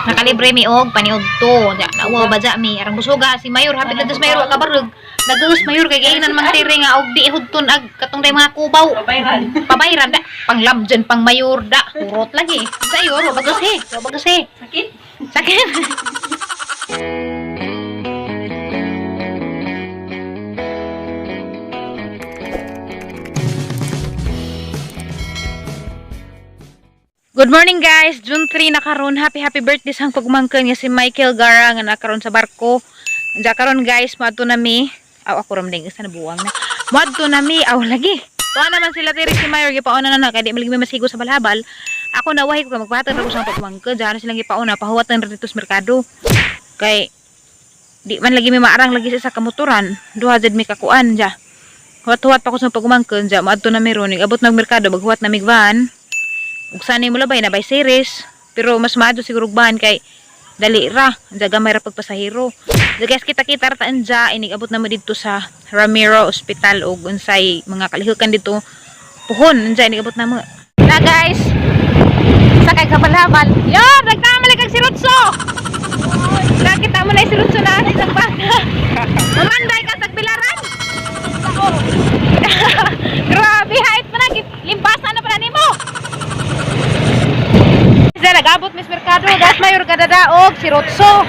Nakalibre mi og paniudto. Ja, nawa ba ja mi arang busuga si Mayor hapit na dos Mayor wa kabarog. Nagaus Mayor kay gainan mang tiri nga og di hudton ag katong day mga kubaw. Pabayran. Pabayran da panglamdyan pang mayor da. Kurot lagi. Sa iyo wa bagus he. Wa bagus he. Sakit. Sakit. Good morning, guys. June 3 na karon. Happy happy birthday sa pagmangkon nga si Michael Gara nga nakaron sa barko. Anja karon, guys, moadto na mi. Aw, ako ram ding isa na buwang na. Moadto na mi aw lagi. Tuwa naman sila tiri si Mayor gipauna na na kay di maligmi masigo sa balhabal. Ako na wahi ko kay magpahatag ra ko sa pagmangkon. Diyan silang gipauna pahuwatan ra dito sa merkado. Kay di man lagi mi maarang lagi sa kamotoran. Duha jud mi kakuan ja. Huwat-huwat pa ko sa pagmangkon ja. Moadto na mi ron. Abot nag merkado maghuwat na mig van. Ug sanay mo labay na by series, pero mas maadyo siguro ban kay dali ra anja gamay ra pagpasahero. So guys, kita-kita ra ta anja inig abot na mo didto sa Ramiro Hospital ug unsay mga kalihukan dito puhon anja inig abot na mo na, guys. Sakay kabalhabal yon nagtamali kag si Rutso. Nakita mo na si Rutso na sa isang bata. Mamanday ka sa bilaran. Grabe height pa na limpasan na pala nimo. Sa nag-abot Miss Mercado, gas mayor kadadaog si Rotso.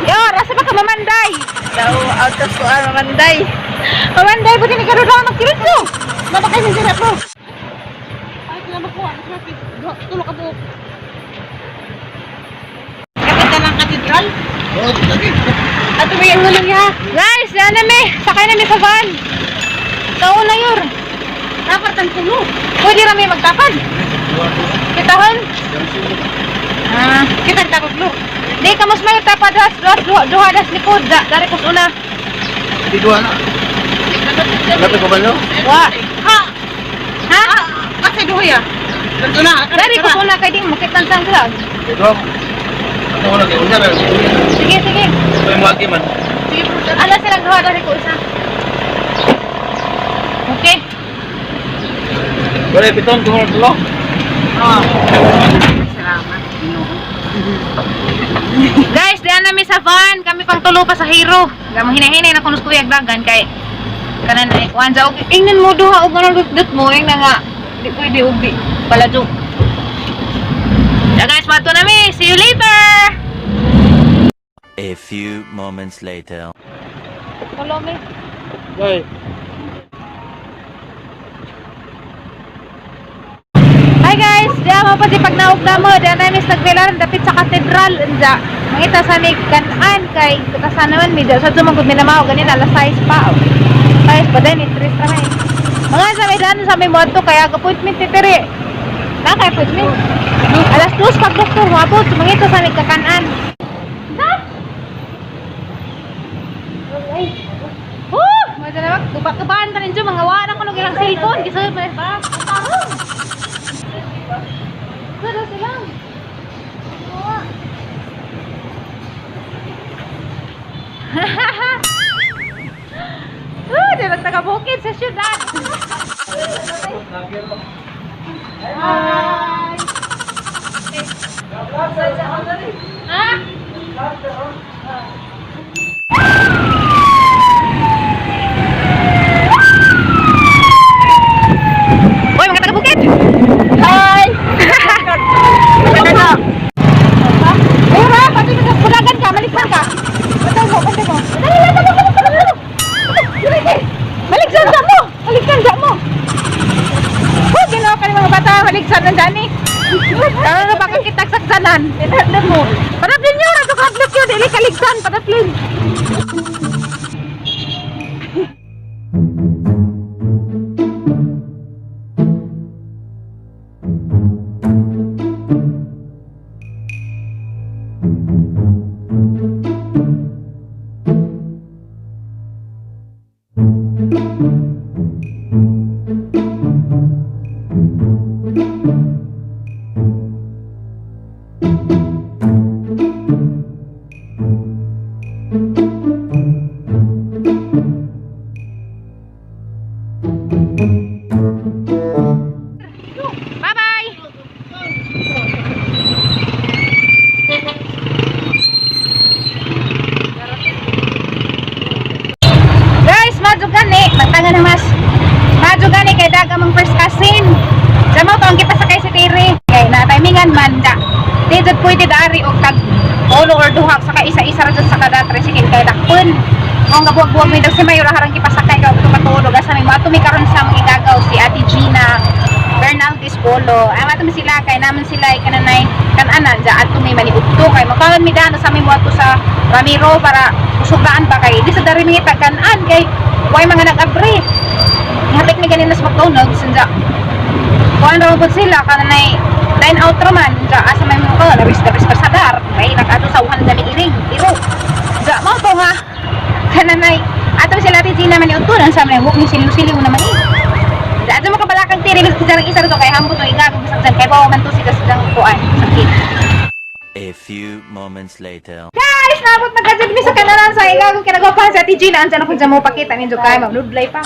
Yo, rasa ba ka mamanday? Daw, out of kuan, mamanday. Mamanday buti ni karon mag si Rotso. Mabakay sa sirap mo. Ay, kaya makuha. Mas mapit. Tulok ka buhok. Kapit na lang katedral. Ato may ang gulong ya. Guys, yan na mi. Sakay na mi sa van. Tao na yor. Dapat ang puno. Pwede ra mi magtapad. Kitahon. Ah, Kita ang takot lo. di ka mas mayor tapad das duha duha duha das likod da dari kus una. Di dua na. Lapit ko ba no? Wa. Ha! Ha? Kasi duha ya. Ganto na. Dari kus una kay di makita sang sila. Di dua. Ano ko lang unya ra. Sige, sige. May muagi man. Sige, bro. Ala silang duha dari ko isa. Okay. Bare piton ko tulo. Ah. Salamat. Ginoo. Guys, diyan nami sa van. Kami pang tulo pa sa hero. Gamo hinahinay na kunos kuya dagan kay kanan ay kuan sa og ingnan mo duha og anong dut mo ing na nga di pwede og di pala joke. Yeah, guys, mato na mi. See you later. A few moments later. Tulo mi. Day. Hi guys, diyan mo pa di pagnaog na mo. Diyan nami sa Tagbilaran dapit sa katedral unja. Mangita sa mi kanan kay katasan naman mi sa sumangkot mi namaw ganina alas 6 pa. Oh. 6 pa din interest ra may. Mga sa may daan sa may moadto kay ag appointment ni Tere. Na kay appointment. Alas 2 pag doktor moabot mangita sa mi kakanan. Ha? Oh, madala kubak-kubaan ta ninyo mga wa na kuno ilang cellphone gisulod pa. Pero sila. Ah, di lang taga-bukid sa syudad. Hi. Ha? Hoy, mga taga-bukid! Hi! Maganda. Ayun ra, pati ka kudagan ka, maliksan ka. Patay mo, patay mo. Dali, dali, dali, dali, dali, dali. Dali, maliksan sa mo. Maliksan sa mo. Oh, ginawa ka ni mga bata, maliksan ng dani. Tara na baka kitag saksanan. Tinatlan mo. Padaplin nyo, rato kadlok yun, dili kaligsan, padaplin. Tangan na mas. Madyo gani kay daga mong first cousin. Sa mo tong gipasakay si Tiri. Kay na timingan man da. Di jud pwede dari og tag ulo or duha saka isa-isa ra jud sa kada tricycle kay dakpon. Mong gabuwag-buwag mi si Mayor harang gipasakay ka og matulog asa mi moadto mi karon sa mga igagaw si Ate Gina Bernaldez Polo. Ay mato mi sila kay naman sila kananay kananan ja adto mi maniudto kay makaon mi dano sa mi moadto sa Ramiro para usuglaan pa kay di sa dari mi kanan kay way mga nag-abre. Hapit mi ganina sa McDonald's unja. Kuan ra pud sila kananay line out ra man unja asa may mga ko labis labis pa sadar kay nakaadto sa uhan dami iring iro. Unja mao to nga kananay ato sila Ate Gina maniudto sa may ni siliw-siliw naman eh. Adto mo kabalakang tiri bis isa isa to kay hambot to igag bisag kay bawa man to sila sa kuan sakit. A few moments later. Guys, nabot na kadjud mi sa kananan sa igag kinagawa sa Ate Gina ansa na kung mo pakita ninyo kay magnudlay pa.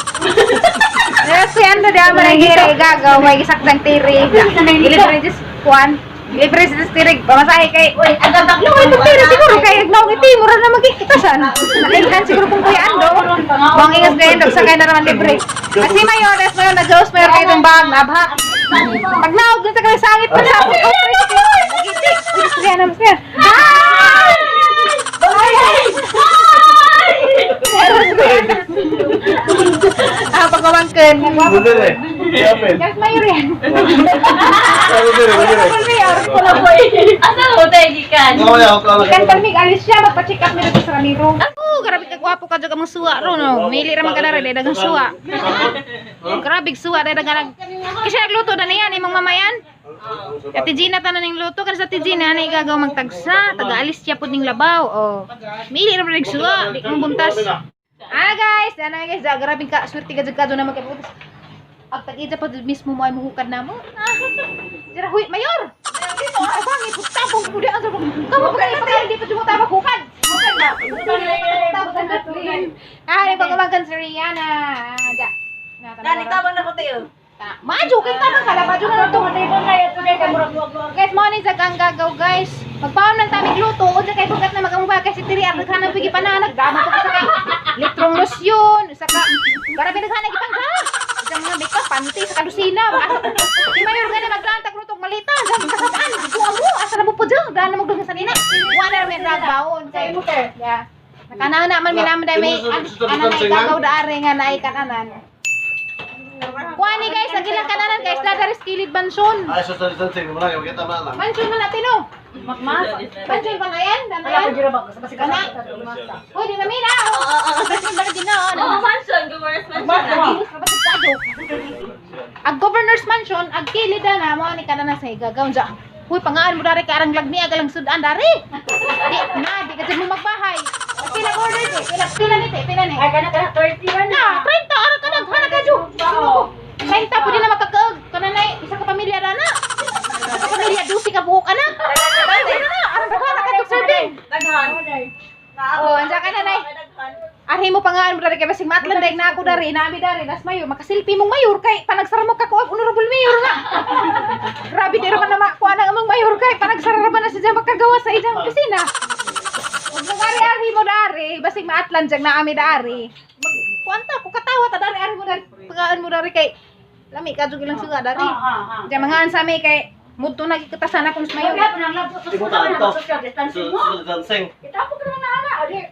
Yes, si ando di ama nang gira igagaw may gisakdang tiri. Libre just kuan. Libre sa tirig pamasahe kay. Uy, ang ganda No, itong tiri siguro kay nagnaong iti mura na magkikitasan. Nailhan siguro kung kuya ando. Bang ingas kayo nagsakay na naman libre. Kasi mayor, as mayor na Diyos, mayor kayo itong bag, nabhak. Pag naog, sa kayo sangit pa sa ako. Oh, tricycle. Naman siya. Hi! Hi! Ah, pagmamangkin. Bulir eh. Yapin. Guys, mayor yan. Bulir, bulir. Mayor. Asa mo tayo gikan? Ikan palmig alis siya, magpa-check up nila sa Ramiro. Oh, grabe ka gwapo ka jud among suwa ro no. Mili ra man ka dere dagang suwa. Grabe suwa dahil dagang. Kasi nagluto na niyan imong mamayan. Ate Gina tanan ning luto kasi sa Ate Gina na igagaw magtagsa, taga-alis siya pud ning labaw. Oh. Mili ra man suwa, di mong buntas. Ah guys, ana guys, da, grabe ka swerte ka jud ka na magkabutas. Ag tag-ija pa jud mismo mo ay muhukad namo. Ah. Dira huy, mayor. Abang ipugtabong ko di ang Kamo pa kayo pa di pa jud mo tabak hukad. Ah, ni pagkabagan si Rihanna. Ah, ja. Dani tabang na ko tayo. Majo kay tabang kala, majo na to. Guys, mo ni sa kang gagaw guys. Magpaon lang tamig luto, unsa kay bugat na magamubay kasi diri ang daghan ang pigi pananag, damo pa sa ka litrong lotion, sa ka grabe daghan ang ipangha. Sa mga makeup, panty, sa kalusina. Di mayor gani maglantag lutong malita, sa kasabaan, buwa mo, asa na mo po dyan, daan na mo sa nina. Wala ra may ragbaon kay. Yeah. Nakanana man minaman dai may ana na igagaw daare nga naay kananan. Kuani guys, ang ilang kananan guys, dadaris kilid mansyon. Ay, social distancing. Wala, kita man lang. Mansyon man natin oh. Mansyon pa ngayon? Danayan? Kana? Uy, di namin ah. Oo, mansion, governor's mansion. Ang governor's mansion, ang kilid na mo ni kanana sa igagaw ja. Uy, pangaan mo dari kay arang lagni agalang sudan dari. Di na, di kasi mo magbahay. Pila order di, pila pila ni te, pila ni. Ay, kana kana 30 Na, 30 ara ka nag hana ka ju. 30 pwede na makakaag. Kananay isa ka pamilya ra na. Isa ka pamilya 12 ka buok ana. Ano na, arang daghan ka jud serving. Daghan. Oh, anja ka na nay. Arhi mo pangaan mo dari kay basig matlan dayeg na ako dari nami dari nas mayor makasilpi mong mayor kay panagsara mo ka kuag honorable mayor nga. Grabe di ra man na makuha ang among mayor kay panagsara ra ba na siya makagawa sa iyang opisina. Ug nagari arhi mo dari basig maatlan jag na ami dari. Kuanta ko katawa ta dari arhi mo dari pangaan mo dari kay lami ka jud ilang suga dari. Diyan mangaan sa ami kay mudto na gikatasan akong sa mayor. Social distancing.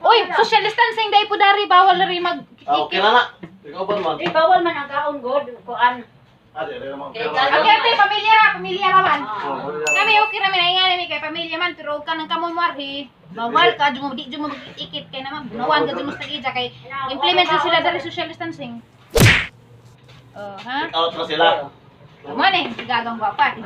Uy, social distancing dai po dari bawal na rin mag Ah, okay na na. Ikaw ba man? Eh, bawal man ang kaon god, kuan. Ah, di, di naman. Okay, ate, pamilya ra, pamilya ra man. Oh, Kami okay ra mi na mi kay pamilya man pero ka nang kamoy mo arhi. Bawal ka jud mo di jud mo mag-ikit kay naman bunawan ka jud mo sa gija kay implement jud sila dari social distancing. Oh, ha? Out na sila. Mo ni gagang gwapa.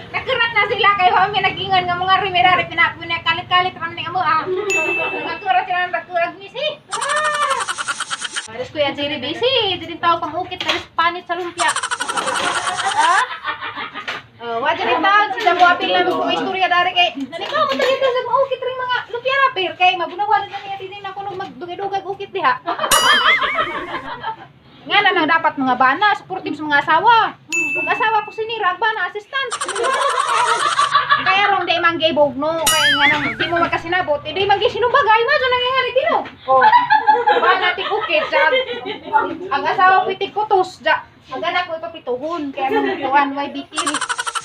Nakurat na sila kay kami nagingon nga mga rimerari pinapuna kalit-kalit ram ni amo ah. Nakurat sila nakurag misi. Aris Kuya Jerry busy, di din tao pang ukit taris panit sa lumpia. Ah? Oh, wa dyan taon sila mo apil na mo istorya dari kay nanikaw mo dali sa mga ukit ring mga lumpia rapir kay mabunawan na niya tining na kuno magdugay-dugay ukit diha. Nga na lang dapat mga bana, supportive sa mga asawa. Ug asawa ko sinira, ang bana assistant. Kaya rong di man gay bugno, kaya nga nang di mo magkasinabot, eh, di man gay sinumbagay, ma dyan nangyayari dino. Oh. Bana ti bukit, sa ang asawa ko tig kutos, ja. Ang anak ko ipapituhon, kaya nang tuwan way bikini.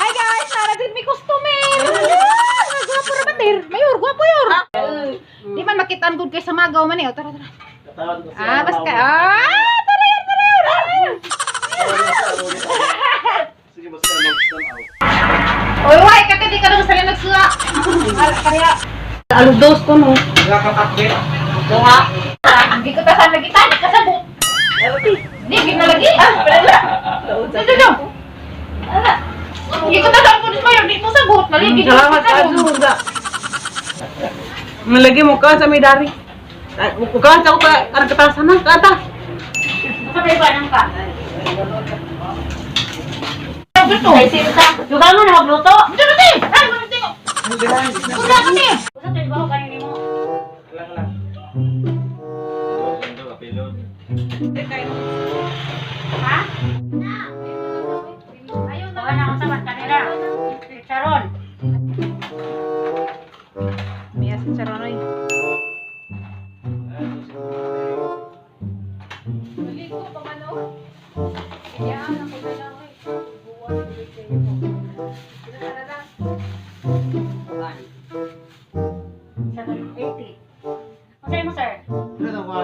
Hi guys, nara din mi customer. Ah, gwapo ra ba tir? Mayor, gwapo yor. Di man makitaan gud kay sa magaw man eh. Oh, tara tara. Ah, basta ah, tara yor, tara yor. Ah. Sige, basta mag-tanaw. Oy, way, kati di ka nang sala nagsuwa. Ala kaya. Alas dos ko no. Nakakakbit. Duha. Hindi ko ta sa lagi tani kasabot. Di gid na lagi. Ah, wala. Dito dito. Ala. Hindi ko ta sa kunis mayor, di mo sabot. Maligi. Salamat sa aduga. Malagi mo ka sa may dari. Kukaan sa ko ka arang katasan na kata. Sabay ba nang ka? Gusto. Ay, sinta. Duga mo na magluto. Dito dito. Ay, mo dito. Kuda ka ni. Usa tayo ba ko kanini mo? Lang lang. Ha? Baka na ako sa kanila. Charon. Miya si Charonoy. Maligo pa man oh. Yan ako na lang ay. Buwan ulit kayo po. Tara na. 780. Usa mo, sir? Ano na ba?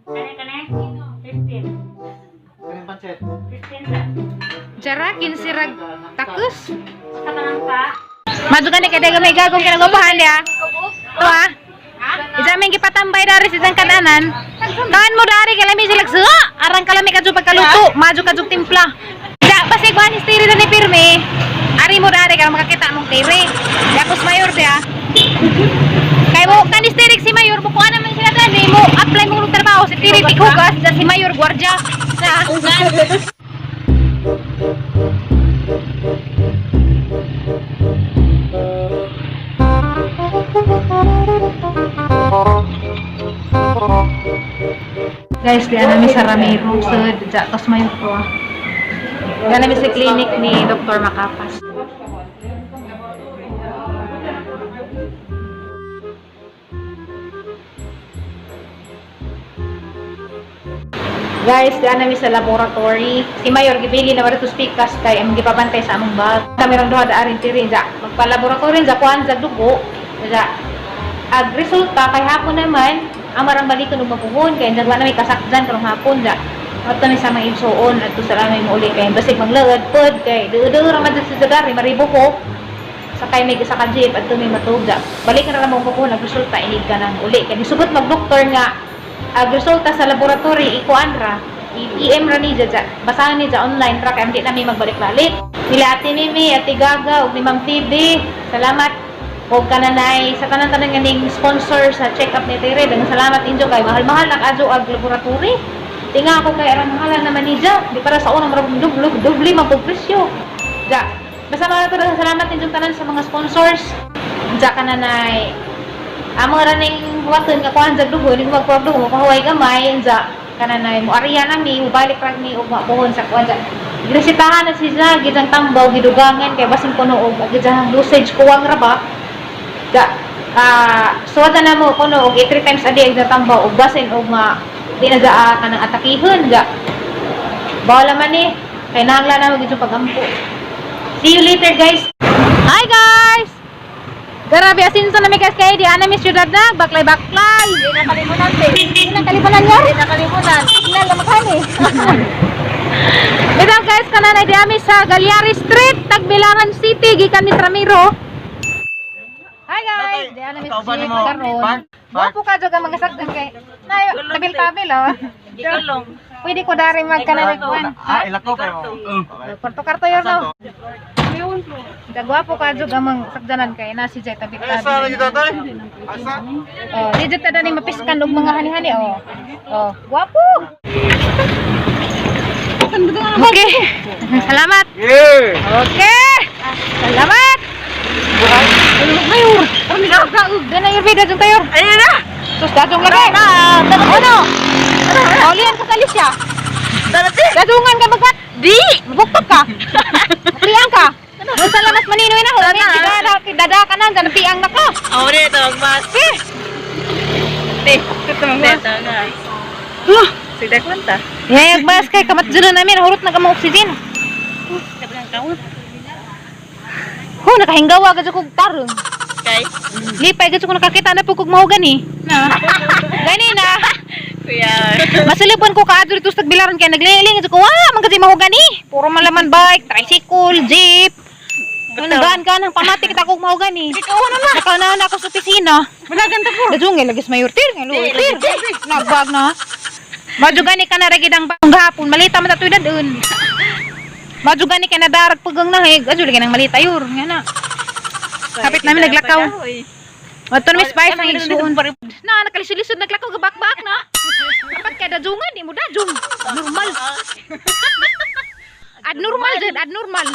Kani kani? 15. Kanin pancit. 15 sir. Jara kinsirag takus. Usa ka lang ka. Madu ka ni kay may gagong kinagabahan niya. To ah. Isa may gipatambay dari sa isang kananan. Kaan mo dari kalami sila suwa. Arang kalami kadyo pagkaluto, maju kadyo timpla. Da basig ba ni tiri na ni pirmi. Ari mo dari ka makakita mong tiri. Tapos mayor siya. Kay mo kanis tiri si mayor bukuan naman sila dani mo apply mo og trabaho si tiri tighugas da si mayor gwardiya. Na. Guys, di namin sa Ramiro sa Jatos Mayor ko. Ah. Di namin sa clinic ni Dr. Macapas. Guys, di namin sa laboratory. Si Mayor gibili na wala to speak kas kay among gipabantay sa among bag. Kami rang duha da arin tiri ja. Magpa-laboratory ja kuan ja dugo. Ja. Ag resulta kay hapon naman amarang balikon ug mapuhon kay dagwa na may kasakdan karong hapon ja. At kami sa mga igsuon at sa lamay mo uli kay basig manglaad pod kay duo-duo ra man sa dari maribo ko sakay may isa ka jeep at may matug ja. Balik na ra mo kukuha nag resulta inig ka nang uli kay nisugot mag doktor nga ag resulta sa laboratory ikuan ra i-PM ra ni ja ja. Basahan ni ja online ra kay hindi na mi magbalik-balik. Nila Ate Mimi, Ate Gaga ug ni Ma'am Phoebe, salamat og kananay sa tanan-tanan nga ning sponsor sa check-up ni Tere. Daghang salamat injo kay mahal-mahal ang adyo ag laboratory. Tinga ako kay aron mahalan naman ni Ja. Di para sa unang marag dublo dubli man pug presyo. Ja. Basta mga to daghang salamat injong tanan sa mga sponsors. Ja kananay amo ra ning huwaton nga kuan jag dugo ning magkuwag dugo mapahuway gamay ja kananay mo ariya nami mobalik ra mi ug mapuhon sa kuan ja gresitahan na si Ja gidang tambaw gidugangan kay basin kuno og gidang dosage kuwang ra ba ja ah suwatan na mo kuno og 3 times a day ang tambaw og basin og ma di na ja kanang atakihon ja bawala man ni kay nangla na mo gid pagampo. See you later, guys. Hi guys. Grabe, asinso na mi guys kay di ana mi syudad na baklay baklay. Di na kalimutan, babe. Di na kalimutan yar. Di na kalimutan. Signal na maghani. Ito guys, kanan ay di ami sa Galyari Street, Tagbilaran City, gikan ni Ramiro. Hi guys, di ana mi sa Tauban jeep mo. karon. Park, park. Gwapo ka jud ang mga sakdan kay. Nay, tabil-tabil oh. Gikulong. Pwede ko dari magkanan kuan. Ah, ilako kayo. Okay. Karto-karto yun no. Asa to? Gwapo ka jud ang mga sakdanan kay na si Jay Eh, asa na tabil-tabil. kita tay? Asa? Oh, di jud ta dani mapiskan og mga hani-hani oh. Oh, gwapo. Okay. Salamat. Yeah. Okay. Salamat. Mayor. Dana your video jung tayor. Ayun na. Sus dadong lagi. Ano? Paulian ka sa Alicia. Dadungan ka magkat. Di. Buktot ka. ka. Napiang ka. Unsa lang mas maninoy na ho. Dada, dada ka na, dyan, napiang na ka. Ako rin ito, magmas. Eh! Te, ito magmas. Nga. Sige, kwenta. Eh, mas kay kamat dyan na namin, hurot na ka mo oxygen. Ho, nakahingawa ka kog tarong. Kay? Lipay ka ko nakakita na po kog mahugan eh. Na. Gani na. Kuya. Masilipon ko kaadto dito sa Tagbilaran kay nagliling ko wa man kasi mahugan eh. Puro man laman bike, tricycle, jeep. Ano gaan ka nang pamati kita kog mahugan eh. Ikaw na na. Nakauna na ako sa opisina. Wala ganda po. Dajung nga lagis mayor tir, nga luoy tir. Nagbag na. Madyo gani ka na ra gid ang bagong gahapon, malita man ta tuwid dadun. Madyo gani ka na darag pagang nahig, adyo lagi nang malita yor, nga na. Kapit namin naglakaw. Ato na Miss Spice ang igsuon. Na nakalisod-lisod naglakaw gabakbak na. Dapat kay dajungan di mo dajung. Normal. Abnormal jud, abnormal.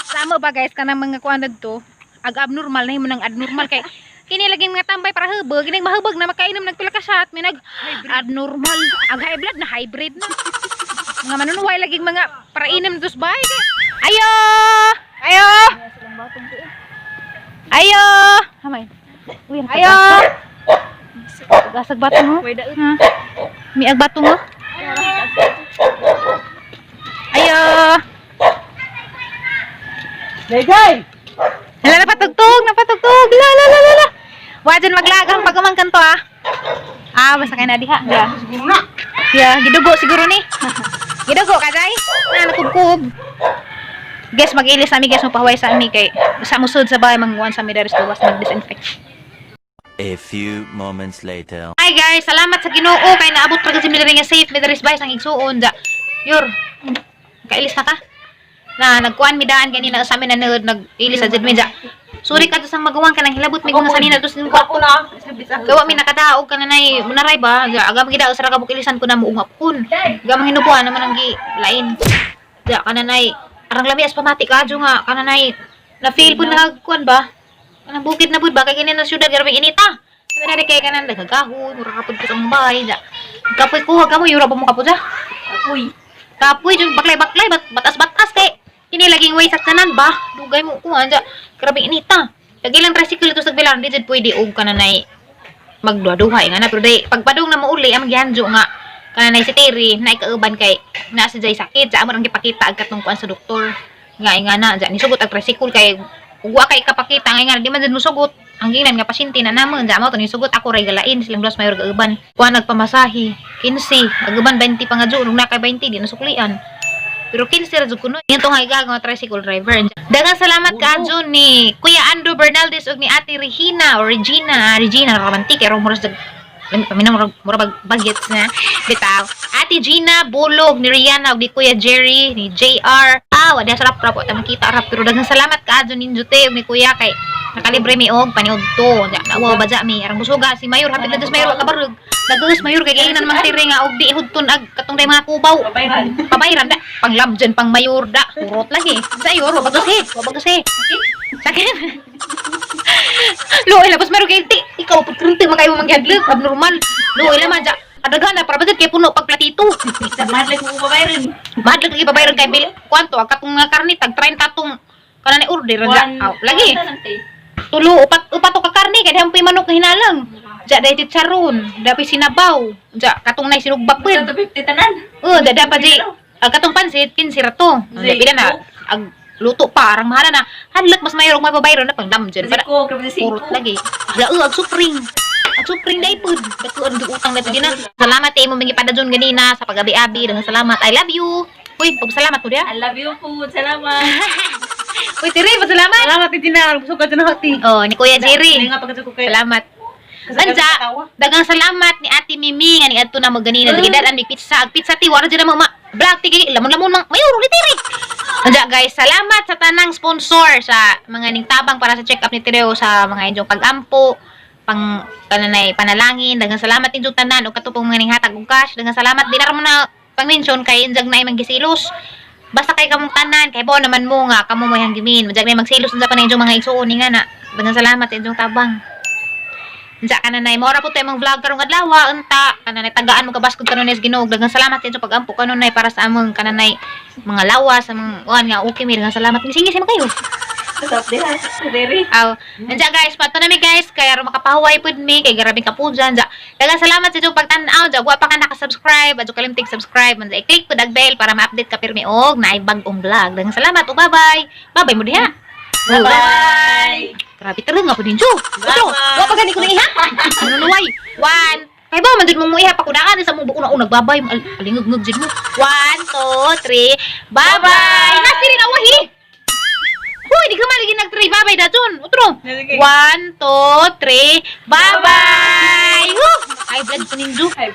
Sama ba guys kanang mga kuan dadto? Ag abnormal na himo nang abnormal kay kini laging mga tambay para hubog, kini mahubog na makainom nagpila ka shot, may nag abnormal, ag high blood na hybrid na. Mga manunuway laging mga para inom dos bay. Ayo! Ayo! Ayo! Hamay. Ayo! Gasag batong ho. Ha? Miag batong ho. Ayo! Legay! Hala, napatugtog, napatugtog. La, la, la, la, la. Wa dyan maglagang pag to ah. Ah, basta kay na diha. Ya. Siguro na. Ya, gidugo siguro ni. Gidugo ka jay. Na nakubkub. Guys, mag-ilis nami guys, mapahuway sa ami kay sa musod sa bahay manguan sa mi daris gawas mag-disinfect. A few moments later. Hi guys, salamat sa Ginoo kay naabot pa kasi mi diri nga safe mi diri sa bahay sang igsuon da. Yor. Kailis na ka? Na nagkuan mi daan ganina sa amin na nag nag-ilis sa jud mi ja. Sorry ka to sang magawan ka nang hilabot mi kung sanina to sin Ako na. Gawa mi nakadaog ka na nay munaray ba? Ga aga magidaog sa kabuk ilisan ko na muungap kun. Gamang hinubuan naman ang gi lain. Ga ka na nay arang lami as pamati ka adyo nga ka na nay na feel pud nagkuan ba? Kanang bukid na pud ba kay kini na syudad grabe inita. Sabi na kay kanan nagagahon, mura ka pud ko sa bahay da. Kapoy kuha ka mo yura ba mo kapoy da? Uy. Kapoy jud baklay-baklay bat batas-batas kay kini laging way sa tanan ba? Dugay mo kuha da. Grabe inita. Kag ilang tricycle ito sa Tagbilaran di jud pwede og kananay magduha-duha nga na pero day pagpadung na mauli ang gihanjo nga kananay si Terry na ikauban kay naa si Jay sakit sa amo ang gipakita ag katong kuan sa doktor nga nga na dyan nisugot ag tricycle kay ug wa kay kapakita nga nga di man jud musugot ang ginan nga pasyente na namon dyan mo to nisugot ako ray galain silang duas mayor gauban kuan nagpamasahe 15 ag uban 20 pa nga jud ug na kay 20 di nasuklian pero 15 ra jud kuno. Yung tong higa nga tricycle driver. Daghang salamat ka ni Kuya Andrew Bernaldez ug ni Ate Regina or Regina, Regina Romantic pero mura sa paminaw mura, mura bag, bagets na bitaw. Ate Gina Bulog ni Rihanna ug ni Kuya Jerry ni JR. Ah, wala sarap rap wa ta makita rap pero daghang salamat ka ninyo te ug ni Kuya kay nakalibre mi og paniud to. Nawa ba ja mi arang busuga si Mayor hapit na dus Mayor wa kabarog. Nagdus Mayor kay giingnan mang tiri nga og di hudton ag katong day mga kubaw. Babayran. Pabayran da. Panglam dyan, pang mayor da. Kurot lagi. Sa iyo, wag kasi. Wag kasi. Sakit. Luoy labas meron kay ti. Ikaw pud krente makayo mangyadlok abnormal. Luoy laman ja. Kadaghan na para bagad kay puno pag platito. Madlag mo babayran. Madlok lagi babayran kay bil. Kwanto ang katong nga karne tag 30 tong kanang ni order ra ja. Aw, lagi. Tulo upat upat to ka karne kay dahil manok nga hinalang. Ja dahil chicharon, dapat sinabaw. Ja katong nay sinugba pud. 50 tanan. Oh, da dapat di ang katong pansit 15 ra to. Ang Zay, pila na ang luto pa arang mahala na. Hadlok mas mayor og mababayro na pang damjan para Siko, grabe siko. purot lagi. Hala oh, ag supring. Ag supring dai pud. Dako ang utang na gina. Salamat kay imong gipadadyon ganina sa pagabi-abi. Daghang salamat. I love you. Uy, pagpasalamat mo diya. I love you food. Salamat. Uy, Tiri, pasalamat. Salamat Tina. Busog ka dyan hati. Oh, ni Kuya Jerry. Nga pagkatso ko kay. Salamat. Banja, dagang salamat ni Ate Mimi nga ni adto na mo ganina mm. Dad may pizza, ag pizza ti wala dyan na mo ma vlog ti kay lamon-lamon mang mayor ulit tiri. Banja guys, salamat sa tanang sponsor sa mga ning tabang para sa check-up ni Tireo sa mga inyong pag-ampo, pang kananay panalangin. Daghang salamat ninyong tanan ug katupong mga ning hatag og cash. Daghang salamat di na ra mo na pang-mention kay injag na imong gisilos. Basta kay kamong tanan, kay bo naman mo nga kamo mo yang gimin. Majag na magsilos unsa pa na inyong mga igsuon ni nga na. Daghang salamat sa inyong tabang. Unsa kananay, maora po tayo mong vlog karong adlaw, unta kananay tagaan mo kabaskog kanunay sa Ginoo. Daghang salamat sa pagampo kanunay para sa among kananay mga lawas, sa mga uan nga okay mi. Daghang salamat. Ngising-ngising man kayo. Kasap diha. Diri. Aw, nandiyan guys, pato na mi guys, kaya ro makapahuway pud mi kay grabe ka po dyan. Dya. Daghang salamat sa inyong pagtan-aw, dya wa pa ka naka-subscribe, adyo kalimtig subscribe, man i-click pud ang bell para ma-update ka pirmi og naay bag-ong vlog. Daghang salamat ug bye-bye. Bye-bye mo diha. Bye. Grabe talaga nga po ninyo. Ito, wa pa gani ko na iha. Manunuway. One. Kay ba, man dun mong iha pakudaan sa mong buko na unag babay. Alingog-ngog dyan mo. One, two, three. Bye-bye. Nasiri na wahi. Huy, di ka maligin nag three. Bye-bye na dun. Utro. Sige. One, two, three. Bye-bye. Woo! High blood po ninyo. High